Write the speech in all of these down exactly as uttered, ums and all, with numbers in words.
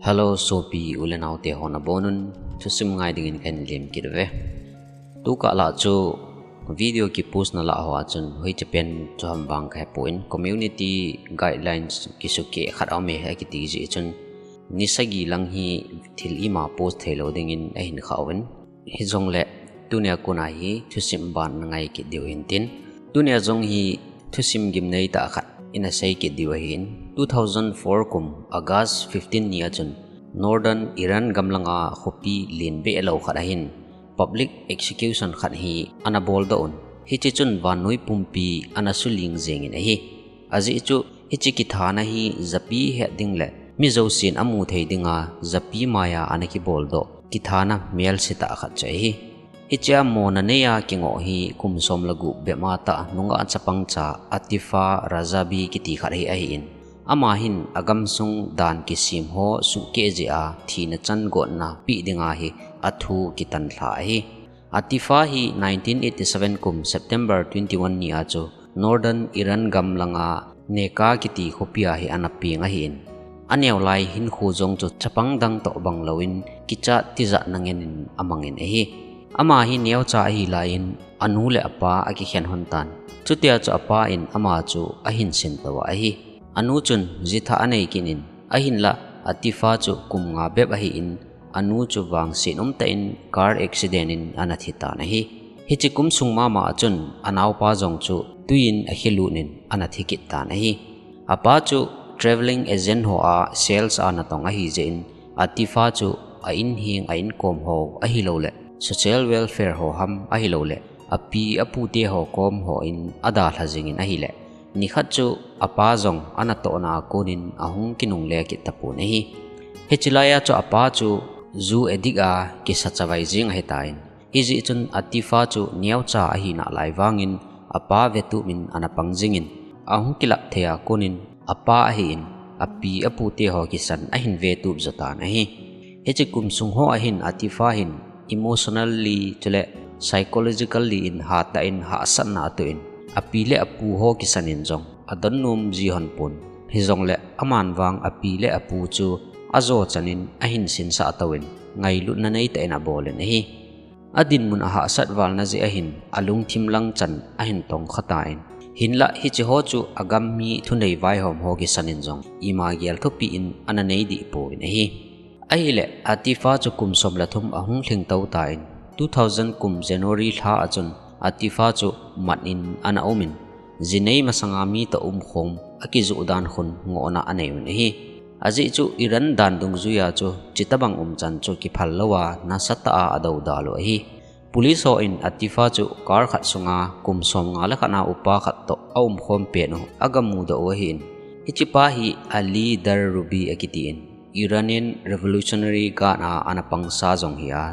Hello, sopi u le nao te ho nabonun, thusim ngai dingin kahin lem kit uve. Tukah lah chu video kipost na lah hoa chun hoiche pen chu ham vang kahepon, community guidelines kisukeh khat aume akiti jeh chun ni sagi lang hi thil ima post theilou dingin ahin khah uvin. Hijongle tunia kona hi thusim ban na ngai kit diu hintin. Tunia jong hi thusim gimnei tah khat ina sei kit diu ahin. Two thousand four kum August fifteen ni a chun Northern Iran gam langa khopi len behlou khat ahin public execution khat hi ana boldoh un. Hiche chun vannoi pumpi ana suling jengin ahi. Ajeh chu hiche kithana hi japi het ding le mi jousen amu thei dinga japi maiya ana kiboldoh kithana melse tah khat chu ahi. Hichea mona neiya kingoh hi kum som le gup bep ma tah nungah chapang cha Atifa Rajabi kiti khat hi ahin. Ama hin agamsung dan kisem ho suhkeh jeh a thina chan gotna peh dinga hi athu kitan lha ahi. Atifa hi nineteen eighty seven kum September twenty one ni a chu Northern Iran gam langa Neka kiti khopia hi ana peng ahin. Aneo lai hinkho jong chu chapang dang toh bang louvin kichat tijat na ngenin amangin ahi. Ama hi neocha ahi laiyin anu le apa akikhen lhon tan. Chutia chu apa in ama chu ahin sintou ahi. Anu chun jitha anei kit in ahinlah Atifa chu kum nga bep ahin anu chu vangset umtah in car accident in ana thi tan ahi. Hiche kum sung mama a chun anaopa jong chu twiin akhelut in ana thi kit tan ahi. Apa chu travelling agent hoa sales a natong ahi jeh in Atifa chu a inheng a inkom ho ahilouleh social welfare ho ham ahilouleh api apute ho kom hon adalha jingin ahile nikhat chu apa jong anatohna a konin ahung kinungle kit tapon ahi. Hiche laiya chu apa chu ju addict a kisa chavai jeng ahitan. Hijeh chun Atifa chu neocha ahi nalai vangin apa vetup in ana pang jingin ahung kilap thei a konin apa ahin api apute ho kisan ahin vetup jotan ahi. Hiche kum sung hoa hin Atifa hin emotionally chule psychologically in hatah in hahsatna atoh in api le apu ho kisan in jong adonnom ji lhon pon. Hijongle aman vang api le apu chu ajo chanin ahin sinsah touvin ngailutna neitah in abolin ahi. Adinmun ahahsat valna jeh ahin alungthim lang chan ahin tongkha tan. Hinlah hiche ho chu agam mi thunei vaihom ho kisan in jong ima gel thupi in ana nei dih pouvin ahi. Ahile Atifa chu kum som le thum ahung lhingtou tan two thousand kum January lha a chun Atifa chu mat in ana umin jinei masanga mi toh umkhom akijoh dan khun ngohna anei un ahi. Ajeh chu Iran dan dungjuia chu chutobang umchan chu kiphal louva nasatah a adoudal u ahi. Police hon Atifa chu car khat sunga kum som nga le khat a upa khat toh aumkhom pet u agamudoh u ahin. Hichepa hi Ali Darubi akitin, Iranian Revolutionary Guard a ana pangsa jong hi a,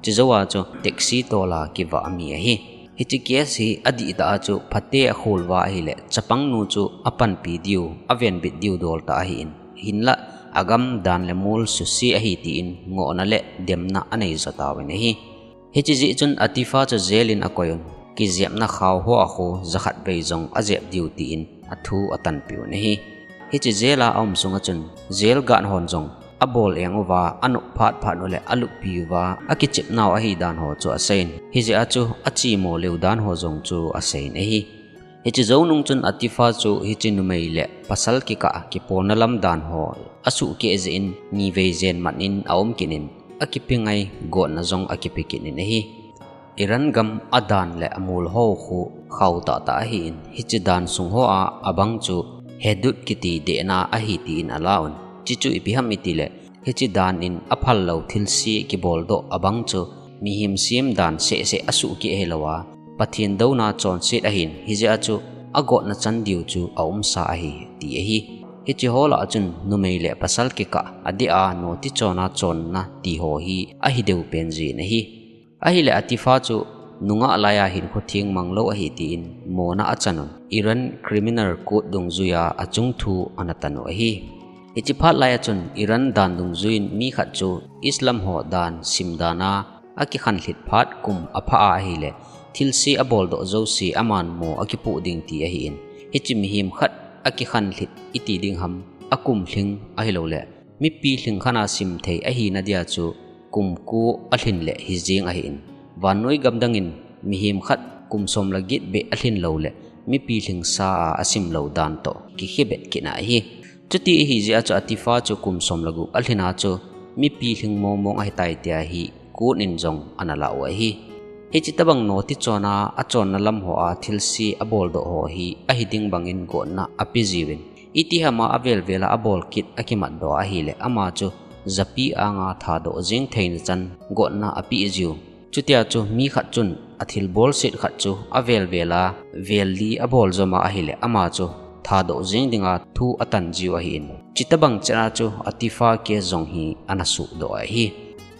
chujouva chu taxi tola kivah mi ahi. Hiche case hi adihtah a chu phate akhol uva ahile chapangnu chu apanpi diu, avenbit diu dol tah ahin. Hinlah agam dan le mol suse ahi tin ngohna le demna anei jotauvin ahi. Hiche jeh chun Atifa chu jail in akoiyun, kijepna khao hoa khu jakhat vei jong ajep diu tin athu atanpiuvin ahi. Hiche jail a aum sunga chun jail guard hon jong abol eng uva, anop phat phat u le aluppi uva, akichepnau ahidan ho chu aseiyin. Hijeh a chu achemo leu dan ho jong chu aseiyin ahi. Hiche jou nung chun Atifa chu hiche numei le pasal kikah kipona lam dan ho asuhkeh jeh in nivei jen mat in aum kit in, akipe ngai gotna jong akipe kit in ahi. Iran gam adan le amol ho khu khao tahtah ahin, hiche dan sung hoa abang chu hudud kiti dehna ahi tin alauvin. Chuchu ipi ham itile, hiche dan in aphal lou thilse kiboldoh abang chu mihem sem dan sehseh asuhkeh hilouva, Pathen douna chonset ahin, hijeh a chu agotna chan diu chu aumsa ahi ti ahi. Hiche ho lah a chun numei le pasal kikah adeh a noti chona chonna ti ho hi ahi deu pen jin ahi. Ahile Atifa chu nungah laiya hinkho theng manglou ahi tin mona achanun Iran Criminal Code dungjuia achung thu ana tanu ahi. Hiche phat laiya chun Iran dan dungjuiyin mi khat chu Islam ho dan simdan a akikhanlhit phat kum aphah a ahile, thilse aboldoh jouse aman mo akipoh ding ti ahin. Hiche mihem khat akikhanlhit iti ding ham, akum lhing ahilouleh Mipi lhingkhat a simthei ahina dia chu kum ko alhin le hijeng ahin, vannoi gamdang in mihem khat kum som le get beh alhin lou le mipi lhingsa a asim lou dan toh kikhebet kit na ahi. Chuti ahijeh a chu Atifa chu kum som le gup alhin a chu mipi lhing mongmong ahitai tia hi court in jong ana lah u ahi. Hiche tobang noti chon a, achonna lam hoa thilse aboldoh ho hi ahiding bangin gotna apejiuvin, itiham a avel vel a abol kit akimatdoh ahile ama chu japi anga thadoh jeng theina chan gotna apejiu. Chutia chu mi khat chun athilbol set khat chu avel vel a vel li abol jom a ahile ama chu thadoh jeng dinga thu atan jiu ahin, chutobang chet a chu Atifa case jong hi ana suhdoh ahi.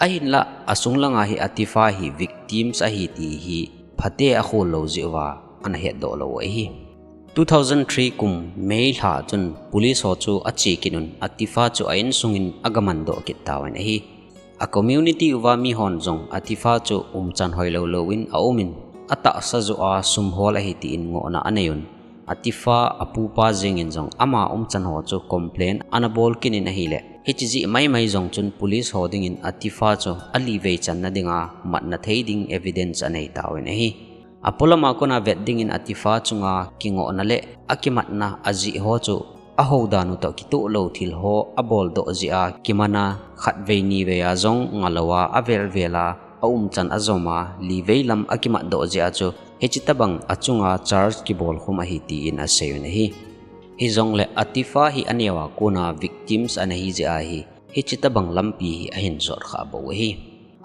Ahinlah asung langa hi Atifa hi victims ahi ti hi phate akhol lou jeh uva ana hetdoh lou u ahi. Two thousand three kum May lha chun police ho chu ache kit un Atifa chu a insung in agamandoh kit tauvin ahi. A community uva mihon jong Atifa chu umchan hoilou louvin aumin, atahsa joh a sum hol ahi tin ngohna aneiyun, Atifa apupa jengin jong ama umchan ho chu complain ana bol kit in ahile, hiche jeh maimai jong chun police ho dingin Atifa chu alivei channa dinga matna thei ding evidence anei tauvin ahi. Apolama kona vet dingin Atifa chunga kingohna le akimatna ajeh ho chu ahoudan u toh kitoh lou thil ho aboldoh jeh a kimana khatvei nivei a jong ngalouva avel vel a aumchan ajom a livei lam akimatdoh jeh a chu hiche tobang achunga charge kibolkhum ahi tin aseiyun ahi. Hijongle Atifa hi aneo a kona victims ana hijeh a hi hiche tobang lampi hi ahin jotkhah bou ahi.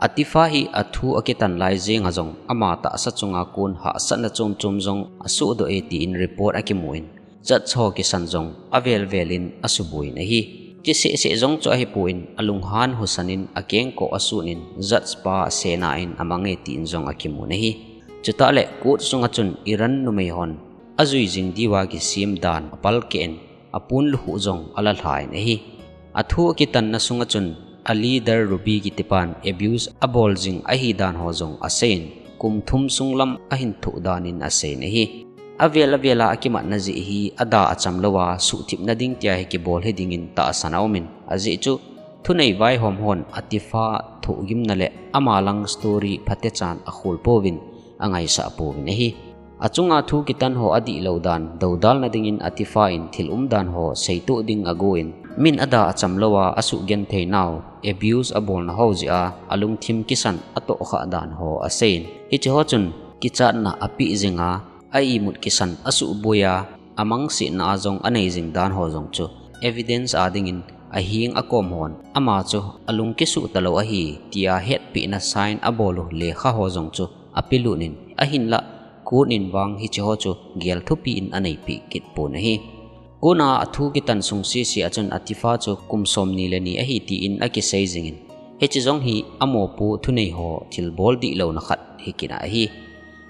Atifa hi athu akitan lai jenga jong ama tahsa chunga kon hahsatna chom chom jong asohdoh e tin report akimun, judge ho kisan jong avel vel in asubuin ahi. Chuseh seh jong chu ahipon alunghan husan in akengkoh asunin judge pa sena in amange tin jong akimun ahi. Chutah le court sunga chun Iran numei hon ajui jing diuva kisem dan apalkeh in apon lukhuh jong alalhan ahi. Athu akitanna sunga chun aleader Ruby kitipan abuse abol jing ahidan ho jong aseiyin, kum thum sunglam ahin thoh danin aseiyin ahi. Avel avel a akimatna jeh hi ada acham louva suhthipna ding tia hi kibol hidingin tahsan aumin, ajeh chu thunei vaihom hon Atifa thohgimna le ama lang story phatechan akhol pouvin, angaisah pouvin ahi. Achunga thu kitan ho adihlou dan dodalna dingin Atifa in thil umdan ho seitoh ding agon, min ada acham louva asuhgenthei nau, abuse abolna ho jeh a alungthim kisan atohkhah dan ho aseiyin, hiche ho chun kichatna apeh jinga, a-imut kisan asuhboi a, amangsetna a jong anei jing dan ho jong chu evidence a dingin aheng akom hon ama chu alung kisuh talou ahi tia hetpehna sign abol u lekha ho jong chu apelut in, ahinlah court in vang hiche ho chu gel thupi in aneipeh kit pon ahi. Kona athu kitan sung sese a chun Atifa chu kum somni le ni ahi tin akisei jingin, hiche jong hi amopo thunei ho thilbol dihlouna khat hikit ahi.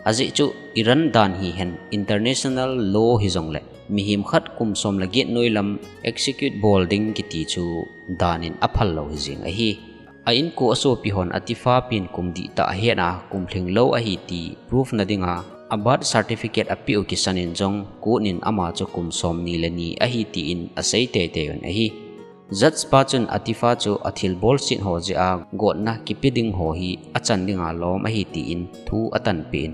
Ajeh chu Iran dan hihen international law hijongle mihem khat kum som le get noilam execute bol ding kiti chu dan in aphal lou hijeng ahi. A inko asopi hon Atifa pen kum dihtah ahet a kum lhinglou ahi ti proof na dinga a birth certificate apeh u kisan in jong court in ama chu kum somni le ni ahi tin asei teitei un ahi. Judge pa chun Atifa chu athilbol set ho jeh a gotna kipe ding ho hi achan dinga lom ahi tin thu atanpeh in,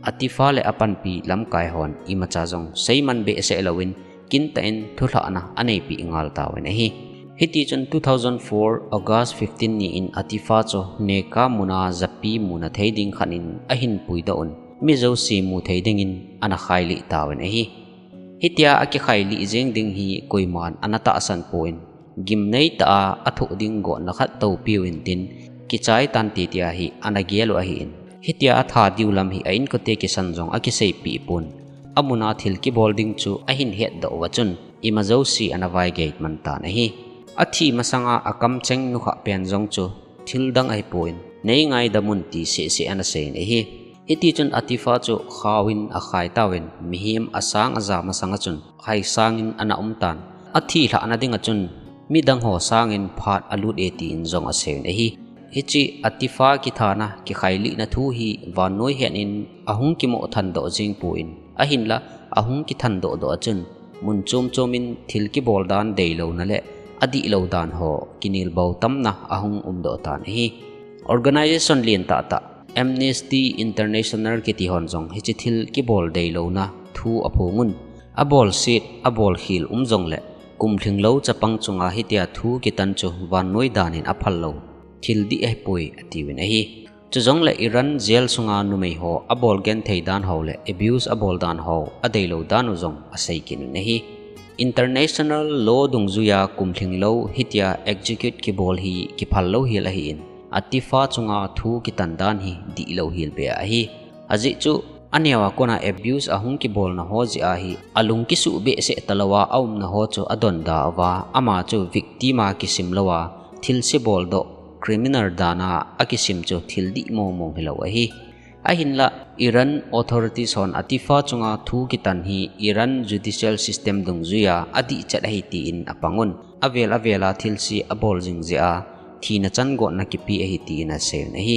Atifa le apanpi lamkai hon imacha jong seiman behseh louvin kintah in thulhahna aneipeh ngal tauvin ahi. Hitichun two thousand four August fifteen ni in Atifa chu neka muna japi muna thei ding khat in ahin puidoh un, mi jouse mu thei dingin ana khailih tauvin ahi. Hitia akikhailih jeng ding hi koiman ana tahsan pon, gimnei tah a athoh ding gotna khat toupiu intin, kichai tante tia hi ana gel u ahin, hitia atha diu lam hi a inkote kisan jong akiseipeh pon, amuna thil kibol ding chu ahin hetdoh uva chun ima jouse ana vaigei man tan ahi. Athi masanga akamcheng nukhah pen jong chu thildang ahipon, nei ngaidam un ti sehseh ana seiyin ahi. Hitichun Atifa chu khaovin akhai tauvin, mihem asang aja masanga chun khaisangin ana umtan, athi lhahna dinga chun midang ho sangin phat alut e tin jong aseiyun ahi. Hiche Atifa kithana kikhailihna thu hi vannoi hen in ahung kimoh thandoh jeng pon, ahinlah ahung kithandoh doh a chun mun chom chom in thil kibol dan deilouna le adihlou dan ho kinelbou tamna ahung umdoh tan ahi. Organization lentah tah Amnesty International kiti hon jong hiche thil kibol deilouna thu aphongun, abolset, abolkhel um jongle, kum lhinglou chapang chunga hitia thu kitan chu vannoi danin aphal lou thil dih ahipoi atiuvin ahi. Chujongle Iran jail sunga numei ho abol genthei dan ho le abuse abol dan ho adeilou dan u jong asei kit un ahi. International law dungjuia kum lhinglou hitia execute kibol hi kiphal lou hel ahin, Atifa chunga thu kitan dan hi dihlou hel beh ahi. Ajeh chu aneo a kona abuse ahung kibolna ho jeh a hi alung kisuh behseh talouva aumna ho chu adonda uva, ama chu victim a kisim louva, thilse boldoh, criminal dana akisim chu thil dih mongmong hilou ahi. Ahinla, Iran authorities hon Atifa chunga thu kitan hi Iran judicial system dungjuia adihchet ahi tin apangun, avel avela thilse abol jing jeh a thina chan gotna kipe ahi tin aseiyun ahi.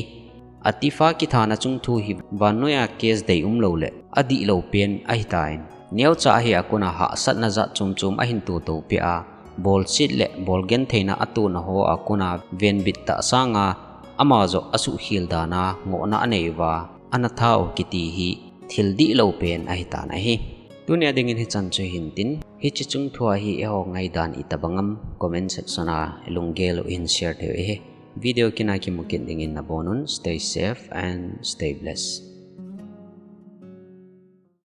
Atifa kithana chungthu hi vannoiya case dei umlou le adihlou pen ahitan, neocha ahi a kona hahsatna jat chomchom ahin totoupeh a, bolset le bolgentheina atona ho a kona venbit tah sanga ama joh asuhkhel dana ngohna aneiuva, ana thau kiti hi thil dihlou pen ahitan ahi. Tunia dingin hichan chu hintin, hiche chungthua hi eiho ngaidan itobang am comment section a lunggel u hin share theiu ahi. Video kina kimu kit dingin nabonun, stay safe and stay blessed.